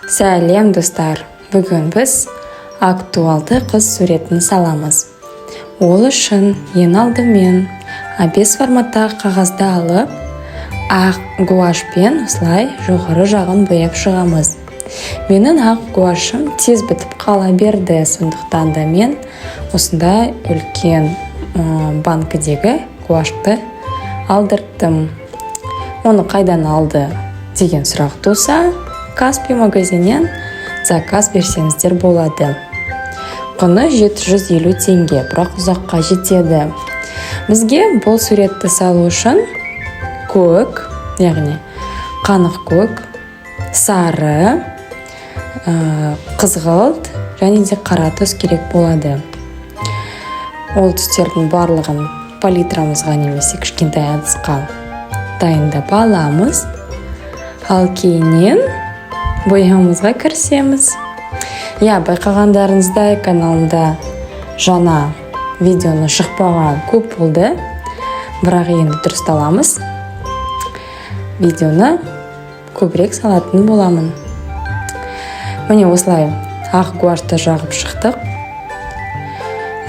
Сәлем, достар! Бүгін біз актуалды қыз суретін саламыз. Ол үшін ең алдымен А5 форматтағы қағазды алып, ақ гуашпен осылай жоғары жағын бояп шығамыз. Менің ақ гуашым тез бітіп қала берді, сондықтан да мен осындай үлкен банкідегі гуашты алдырттым. Оны қайдан алды деген сұрақ туса, Каспи магазиннен заказ берсеңіздер болады. Құны 750 теңге, бірақ ұзаққа жетеді. Бізге бұл суретті салу үшін көк, яғни қанық көк, сары, қызғылт және де қара түс керек болады. Ол түстердің барлығын палитрамызға немесе кішкентай ыдысқа дайындап аламыз. Ал кейіннен бояуымызға кірісеміз. Иә, байқағандарыңыздай, каналымда жаңа видеоны шықпаған көп болды, бірақ енді дұрысталамыз, видеоны көбірек салатын боламын. Міне, осылай ақ гуашты жағып шықтық.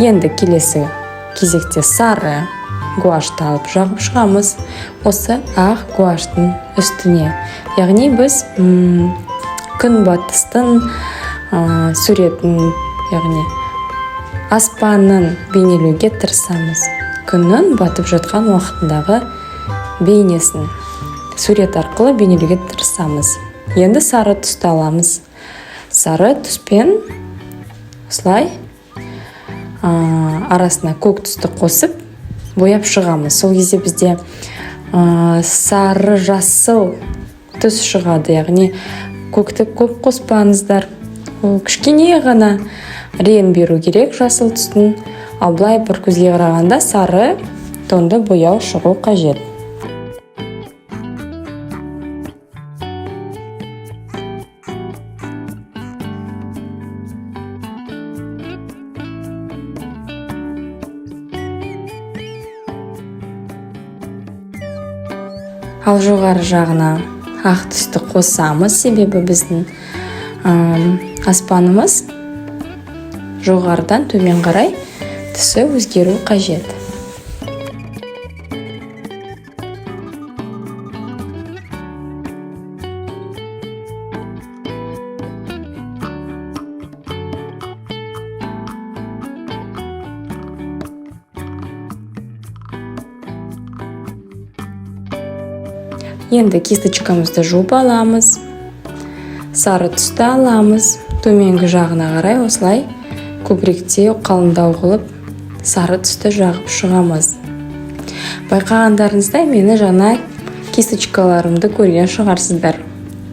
Енді келесі кезекте сары гуашты алып жағып шығамыз осы ақ гуаштың үстіне. Яғни біз күнбатыстың суретін, яғни аспанның бейнелеуге тырысамыз. Күннің батып жатқан уақытындағы бейнесін сурет арқылы бейнелеуге тырысамыз. Енді сары түсті аламыз. Сары түспен осылай арасына көк түсті қосып бояп шығамыз. Сол кезде бізде сары жасыл түс шығады. Яғни көкті көп қоспаңыздар, ол кішкене ғана рең беру керек жасыл түстің. Ал былай бір көзге қарағанда сары тонды бояу шығу қажет. Ал жоғары жағына ақ түсті қосамыз, себебі біздің аспанымыз жоғарыдан төмен қарай түсі өзгеру қажет. Енді кисточкамызды жуып аламыз, сары түсті аламыз. Төменгі жағына қарай осылай көбіректеу, қалыңдау қылып сары түсті жағып шығамыз. Байқағандарыңыздай, мені жаңа кисточкаларымды көрген шығарсыздар.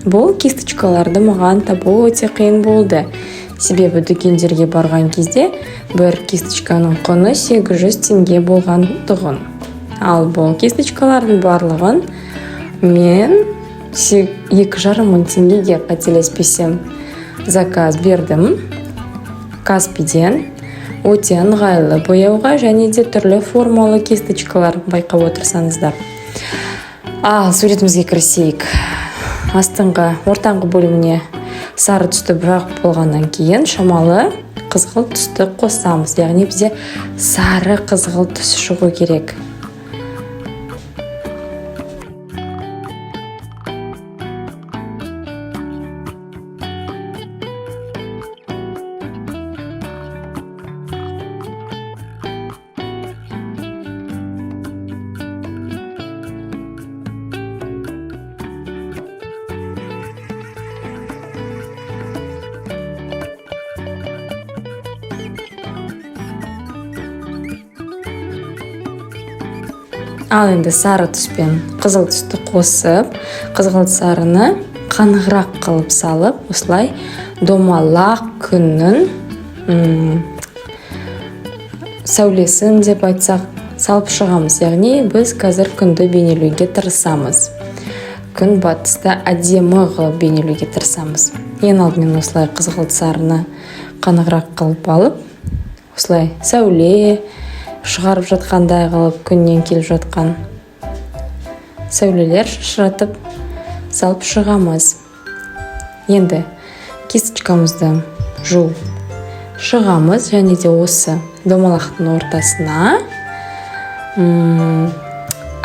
Бұл кисточкаларды маған табу өте қиын болды, себебі дүкендерге барған кезде бір кисточканың құны 800 теңге болған тұғын. Ал бұл кисточкалардың барлығын мен 2,5 мың теңгеге, қателеспесем, заказ бердім Каспиден. Өте ыңғайлы бояуға және де түрлі формалы кисточкалар, байқап отырсаңыздар. Ал суретімізге кірісейік. Астыңғы, ортаңғы бөліміне сары түсті жағып болғаннан кейін шамалы қызғылт түсті қосамыз. Яғни бізде сары қызғылт түс шығу керек. Ал енді сары түспен қызыл түсті қосып, қызғылт сарыны қанығырақ қылып салып, осылай домалақ күннің сәулесін деп айтсақ, салып шығамыз. Яғни біз қазір күнді бейнелеуге тырысамыз, күн батыста әдемі қылып бейнелеуге тырысамыз. Ең алдымен осылай қызғылт сарыны қанығырақ қылып алып, осылай сәуле шығарып жатқандай қылып, күннен келіп жатқан сәулелер шашыратып салып шығамыз. Енді Кисточкамызды жуып шығамыз және де осы домалақтың ортасына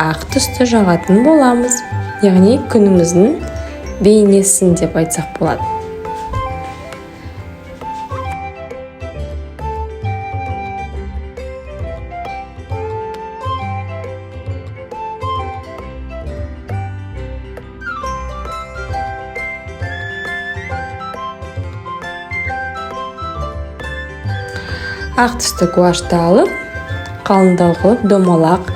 ақ түсті жағатын боламыз, яғни күніміздің бейнесін деп айтсақ болады. Ақ түсті гуашты алып, қалыңдау қылып домалақ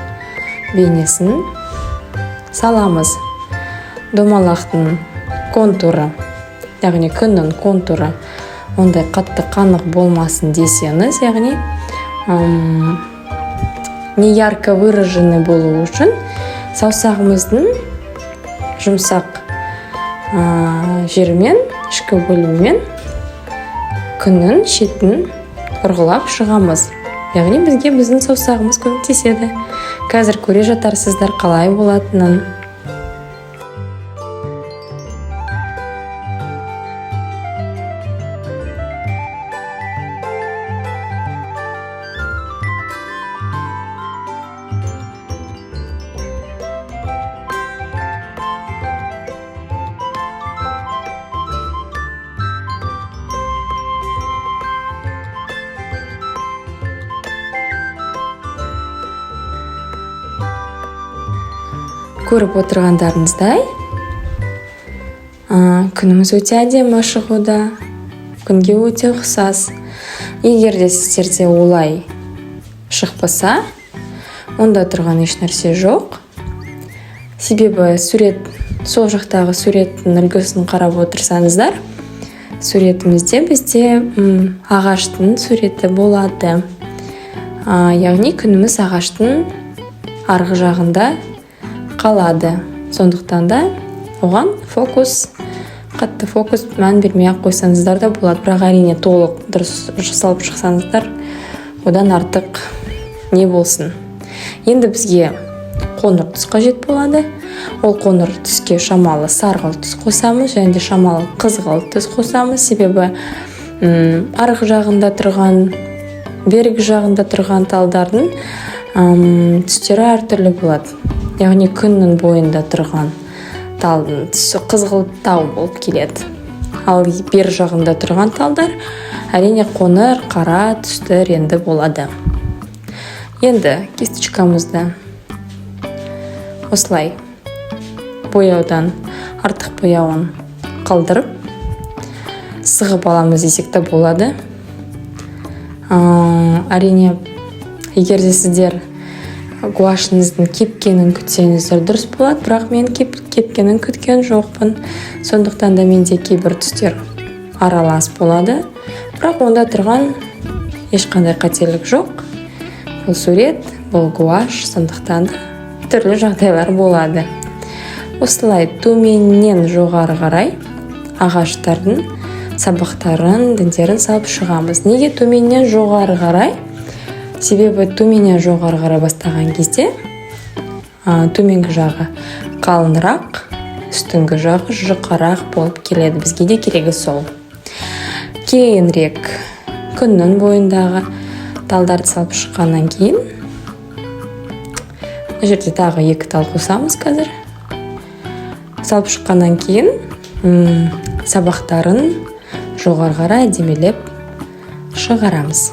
бейнесін саламыз. Домалақтың контуры, яғни күннің контуры ондай қатты қанық болмасын десеңіз, яғни не ярко выраженный болу үшін саусағымыздың жұмсақ жерімен, ішкі бөлімімен күннің шетін ұрғылап шығамыз. Яғни бізге біздің саусағымыз көмектеседі. Қазір көре жатарсыздар қалай болатынын. Көріп отырғандарыңыздай, күніміз өте әдемі шығуда, күнге өте ұқсас. Егер де сіздерде олай шықпаса, онда тұрған еш нәрсе жоқ. Себебі сол жақтағы суреттің үлгісін қарап отырсаңыздар, суретімізде бізде ағаштың суреті болады. Яғни күніміз ағаштың арғы жағында қалады. Сондықтан да оған қатты фокус мән бермей ақ қойсаңыздар да болады. Бірақ әрине толық дұрыс жасалып шықсаңыздар, одан артық не болсын. Енді бізге қоңыр түс қажет болады. Ол қоңыр түске шамалы сарғылт түс қосамыз және де шамалы қызғылт түс қосамыз. Себебі арғы жағында тұрған, бергі жағында тұрған талдардың түстері әртүрлі болады. Яғни күннің бойында тұрған талдың түсі қызғылттау болып келеді. Ал бер жағында тұрған талдар әрине қоңыр, қара түсті реңді болады. Енді кисточкамызды осылай бояудан артық бояуын қалдырып сығып аламыз десек те болады. Әрине, егер де сіздер гуашыңыздың кепкенін күтсеңіздер дұрыс болады, бірақ мен кепкенін күткен жоқпын. Сондықтан да менде кейбір түстер аралас болады, бірақ онда тұрған ешқандай қателік жоқ. Бұл сурет, бұл гуаш, сондықтан да түрлі жағдайлар болады. Осылай төменнен жоғары қарай ағаштардың сабақтарын, діндерін салып шығамыз. Неге төменнен жоғары қарай? Себебі төменнен жоғары қарай бастаған кезде, төменгі жағы қалыңырақ, үстіңгі жағы жұқарақ болып келеді. Бізге де керегі сол. Кейінірек күннің бойындағы талдарды салып шыққаннан кейін мына жерде тағы екі тал қосамыз қазір. Салып шыққаннан кейін, сабақтарын жоғары қарай әдемілеп шығарамыз.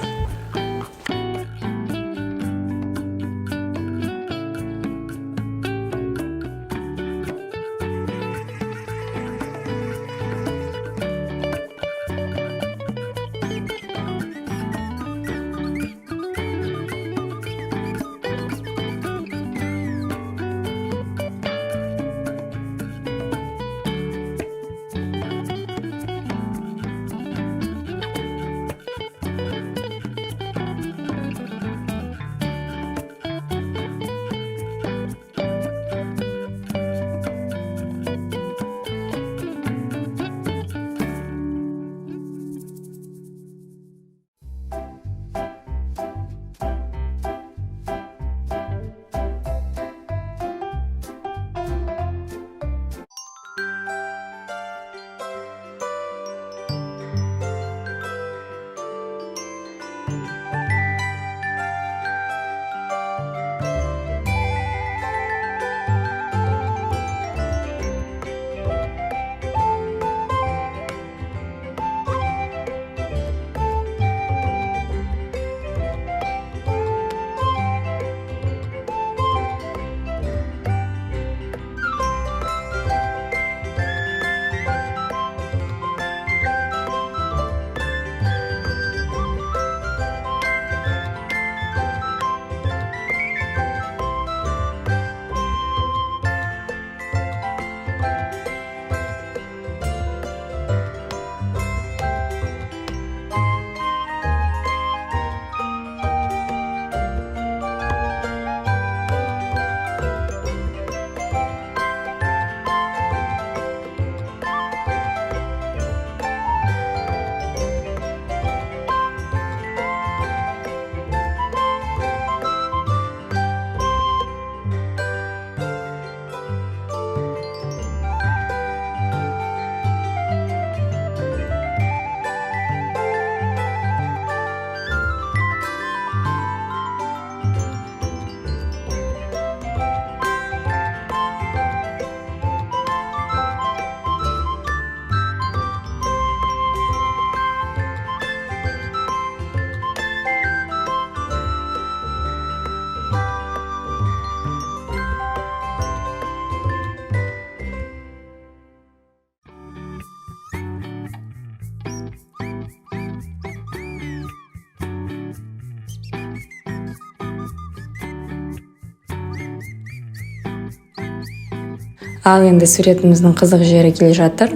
Ал енді суретіміздің қызық жері келе жатыр.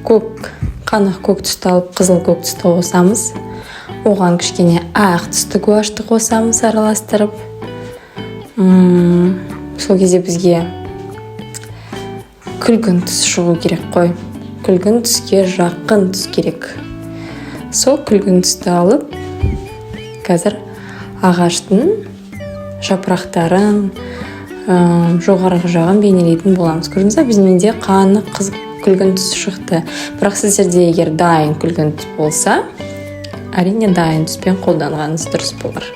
Көк, қанық көк түсті алып, қызыл көк түсті қосамыз. Оған кішкене ақ түсті гуашьты қосамыз араластырып. Сол кезде бізге күлгін түс шығу керек қой. Күлгін түске жақын түс керек. Сол күлгін түсті алып, қазір ағаштың жапырақтарын, жоғарғы жағын бейнелейтін боламыз. Көрдіңіз ба, менде қанық күлгін түс шықты. Бірақ сіздерде егер дайын күлгін түс болса, әрине, дайын түспен қолданғаныңыз дұрыс болар.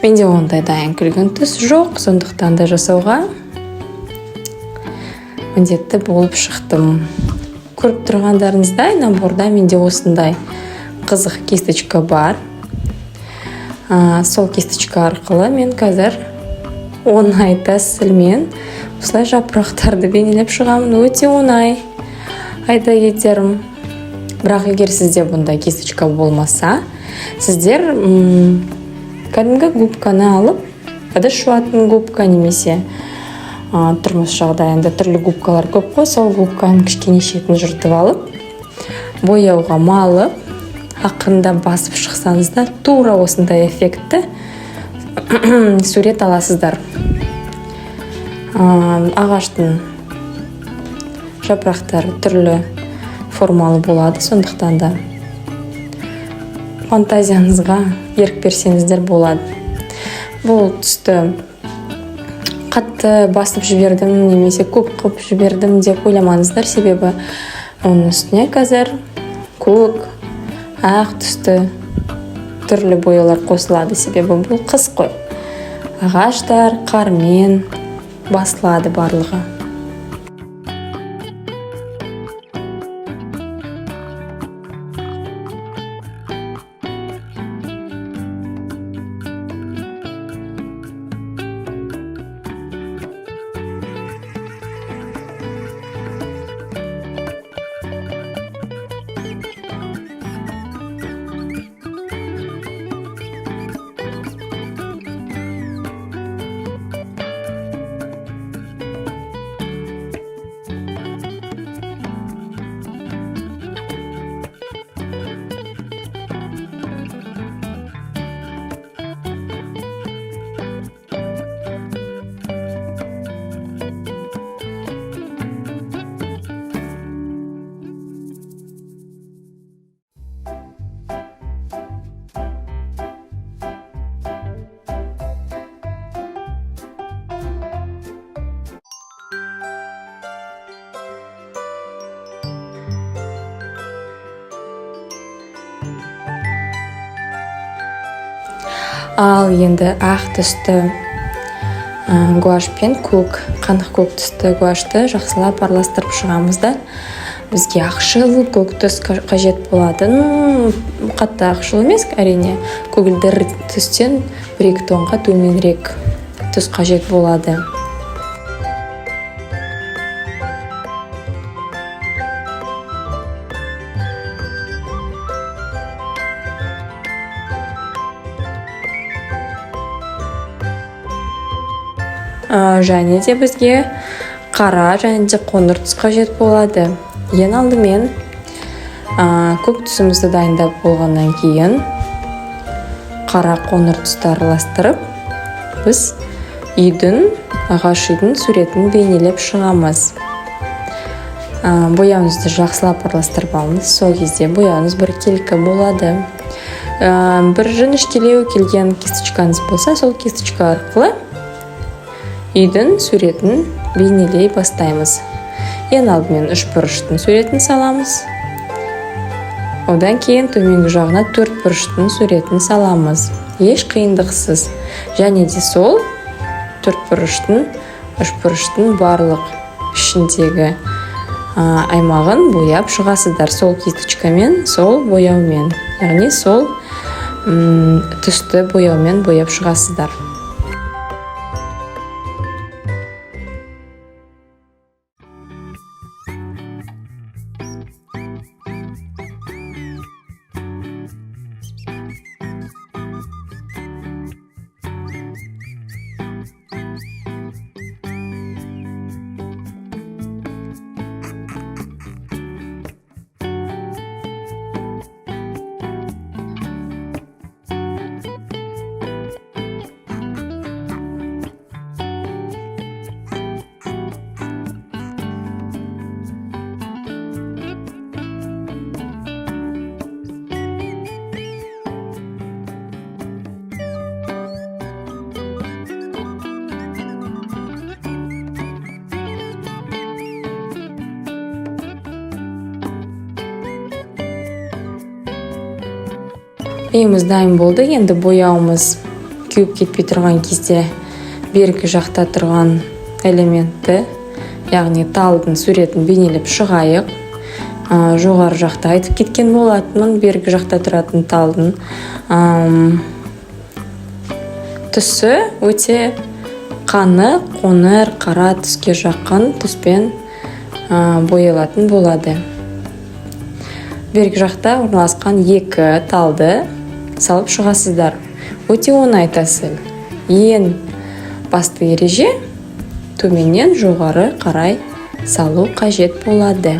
Менде ондай дайын күлгін түс жоқ, сондықтан да жасауға міндетті болып шықтым. Көріп тұрғандарыңыздай, наборда менде осындай қызық кисточка бар. Сол кисточка арқылы мен қазір оңай тәсілмен осылай жапырақтарды бейнелеп шығамын. Өте оңай, айта кетерім. Бірақ егер сізде бұндай кисточка болмаса, сіздер кәдімгі губканы алып, ыдыс жуатын губка немесе тұрмыс жағдайында түрлі губкалар көп қой, сол губканың кішкене шетін жыртып алып, бояуға малып, ақырындап басып шықсаңыздар, тура осындай эффектті сурет аласыздар. Ағаштың жапырақтары түрлі формалы болады, сондықтан да фантазияңызға ерік берсеңіздер болады. Бұл түсті қатты басып жібердім немесе көп қылып жібердім деп ойламаңыздар, себебі оның үстіне қазір көк, ақ түсті түрлі бояулар қосылады, себебі бұл қыс қой, ағаштар қармен басылады барлығы. Ал енді ақ түсті гуашь пен көк, қанық көк түсті гуашьты жақсылап араластырып шығамыз да, бізге ақшыл көк түс қажет болады. Ну, қатты ақшыл емес, әрине, көгілдір түстен 1-2 тонға төменірек түс қажет болады. Және де бізге қара және де қоңыр түс қажет болады. Ең алдымен көк түсімізді дайындап болғаннан кейін, қара, қоңыр түсті араластырып, біз үйдің, ағаш үйдің суретін бейнелеп шығамыз. Бояуыңызды жақсылап араластырып алыңыз, сол кезде бояуыңыз біркелкі болады. Бір жіңішкелеу келген кисточкаңыз болса, сол кисточка арқылы үйдің суретін бейнелей бастаймыз. Ең алдымен үшбұрыштың суретін саламыз, одан кейін төменгі жағына төртбұрыштың суретін саламыз, еш қиындықсыз. Және де сол төртбұрыштың, үшбұрыштың барлық ішіндегі аймағын бояп шығасыздар сол кисточкамен, сол бояумен, яғни сол түсті бояумен бояп шығасыздар. Үйіміз дайын болды. Енді бояуымыз кеуіп кетпей тұрған кезде бергі жақта тұрған элементті, яғни талдың суретін бейнелеп шығайық. Жоғары жақта айтып кеткен болатынмын, бергі жақта тұратын талдың түсі өте қанық, қоңыр, қара түске жақын түспен боялатын болады. Бергі жақта орналасқан екі талды салып шығасыздар. Өте оңай тәсіл. Ең басты ереже: төменнен жоғары қарай салу қажет болады.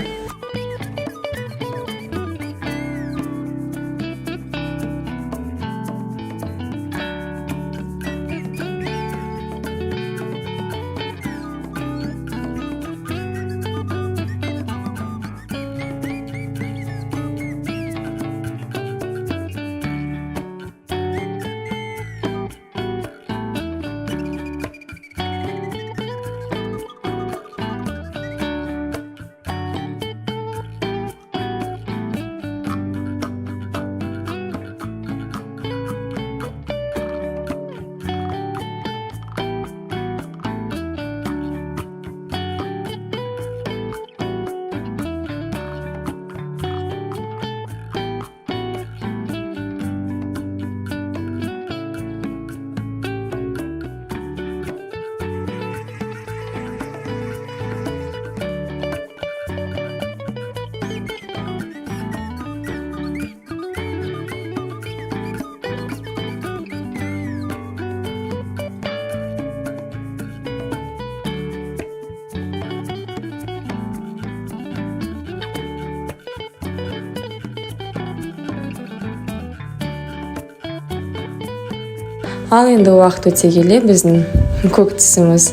Ал енді уақыт өте келе біздің көк түсіміз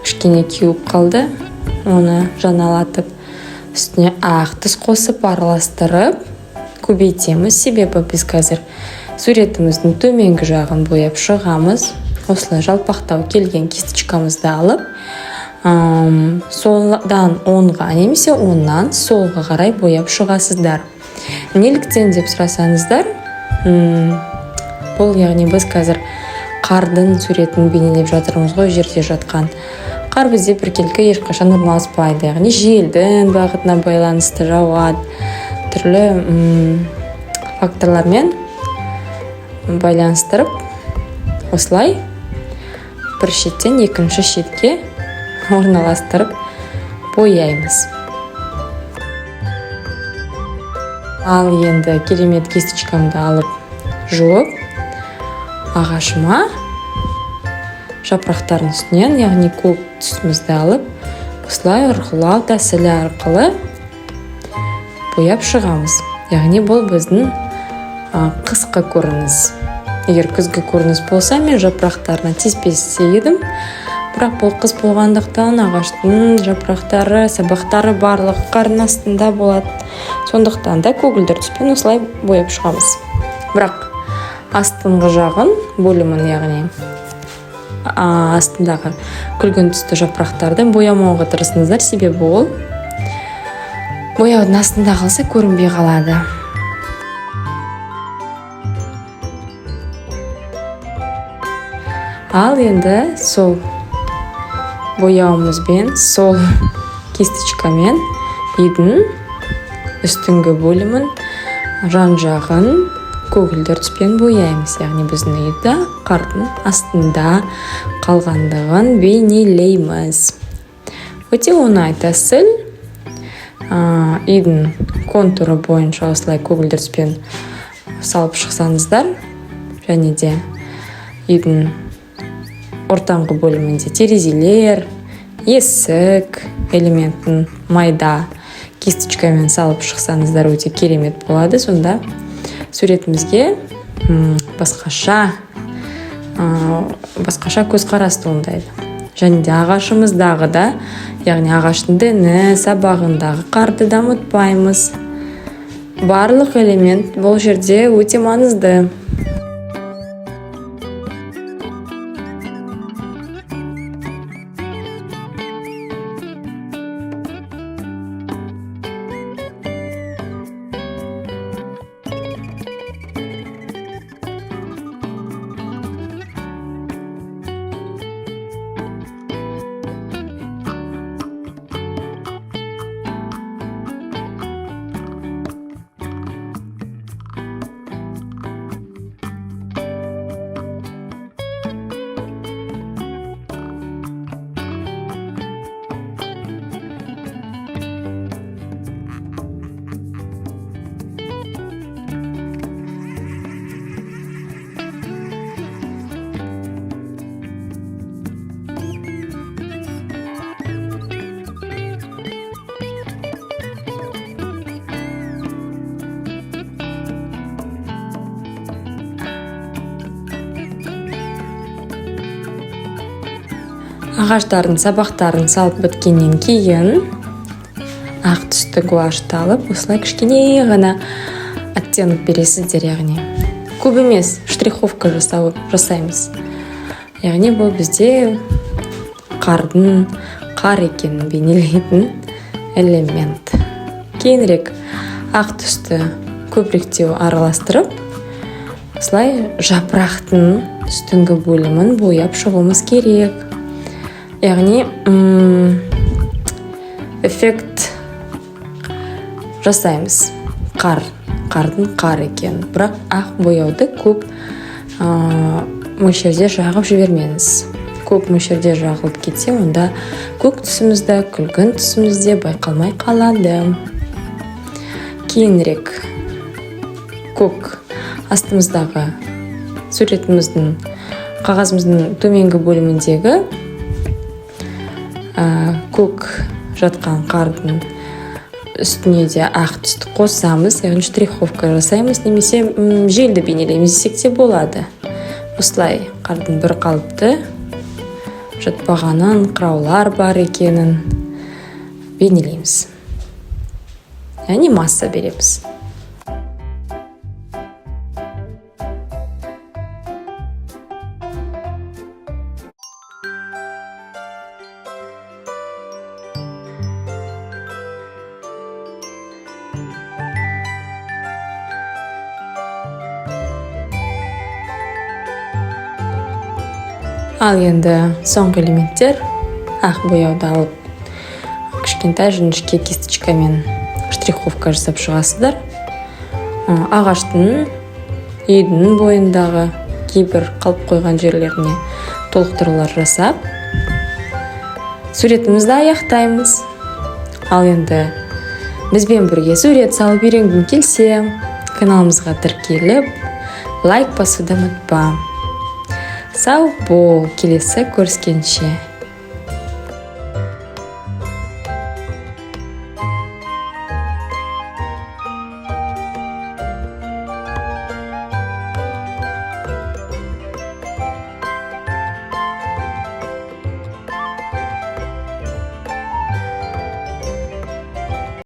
кішкене кеуіп қалды. Оны жаңалатып, үстіне ақ түс қосып, араластырып көбейтеміз, себебі біз қазір суретіміздің төменгі жағын бояп шығамыз. Осылай жалпақтау келген кисточкамызды алып, солдан оңға немесе оңнан солға қарай бояп шығасыздар. Неліктен деп сұрасаңыздар, бұл, яғни, біз қазір қардың суретін бейнелеп жатырмыз ғой. Жерде жатқан қар бізде біркелкі ешқашан орналаспайды, яғни желдің бағытына байланысты жауады, түрлі факторлармен байланыстырып, осылай бір шеттен екінші шетке орналастырып бояймыз. Ал енді керемет кисточкамды алып, жуып, ағашыма жапырақтардың үстінен, яғни көк түсімізді алып, осылай ұрғылау тәсілі арқылы бояп шығамыз. Яғни бұл біздің қысқы көрініс. Егер күзгі көрініс болса, мен жапырақтарына тиіспес едім, бірақ бұл қыс болғандықтан, ағаштың жапырақтары, сабақтары барлығы қардың астында болады. Сондықтан да көгілдір түспен осылай бояп шығамыз. Бірақ астыңғы жағын бөлімін, яғни астындағы күлгін түсті жапырақтарды боямауға тырысыңыздар, себебі ол бояудың астында қалса, көрінбей қалады. Ал енді сол бояуымызбен, сол кисточкамен үйдің үстіңгі бөлімін, жан жағын көгілдір түспен бояймыз, яғни біздің үйді қардың астында қалғандығын бейнелейміз. Өте оңай тәсіл. Үйдің контуры бойынша осылай көгілдір түспен салып шықсаңыздар, және де үйдің ортаңғы бөлімінде терезелер, есік элементін майда кисточкамен салып шықсаңыздар, өте керемет болады. Сонда суретімізге басқаша көзқарас туындайды. Және де ағашымыздағы да, яғни ағаштың діні, сабағындағы қарды да ұмытпаймыз. Барлық элемент бұл жерде өте маңызды. Ағаштардың сабақтарын салып біткеннен кейін ақ түсті гуашьты алып, осылай кішкене ғана оттенок бересіздер, яғни көп емес, штриховка жасаймыз. Яғни бұл бізде қардың қар екенін бейнелейтін элемент. Кейінірек ақ түсті көбіректеу араластырып, осылай жапырақтың үстіңгі бөлімін бояп шығуымыз керек. Яғни эффект жасаймыз, қардың қар екенін. Бірақ ақ бояуды көп мөлшерде жағып жібермеңіз. Көп мөлшерде жағылып кетсе, онда көк түсіміз де, күлгін түсіміз де байқалмай қалады. Кейінірек көк астымыздағы суретіміздің, қағазымыздың төменгі бөліміндегі көк жатқан қардың үстіне де ақ түсті қосамыз, яғни штриховка жасаймыз немесе желді бейнелейміз десек те болады. Осылай қардың бір қалыпты жатпағанын, қыраулар бар екенін бейнелейміз, яғни масса береміз. Ал енді соңғы элементтер: ақ бояуды алып, кішкентай жіңішке кисточкамен штриховка жасап шығасыздар. Ағаштың, үйдің бойындағы кейбір қалып қойған жерлеріне толықтырулар жасап, суретімізді аяқтаймыз. Ал енді бізбен бірге сурет салып үйренгің келсе, каналымызға тіркеліп, лайк басуды ұмытпа. Сау бол, келесі көріскенше!